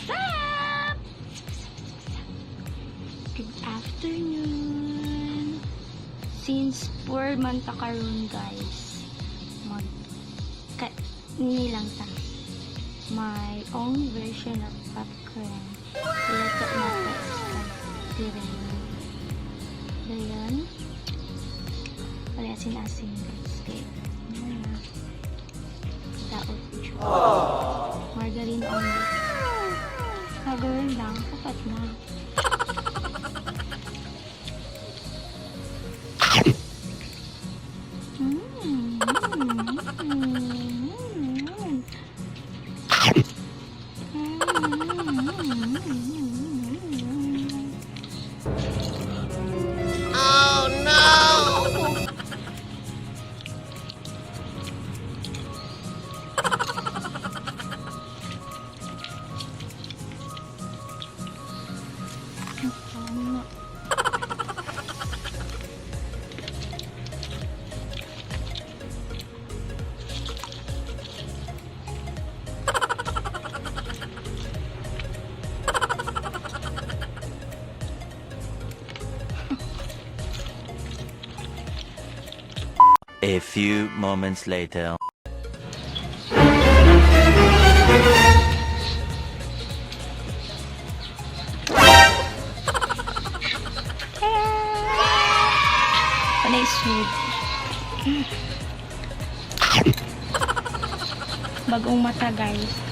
Zap! Good afternoon. Since poor man ta karon, guys, mag ka, ni lang ta. My own version of popcorn. Luto na to sa tiramisu. Dayon. Wala asin-asin, guys. Kay, ano na. Daot siya. Margarine only. Margarine lang. Sapat na. Oh no! Tama. A few moments later. Panay sweet. Bagong mata, guys.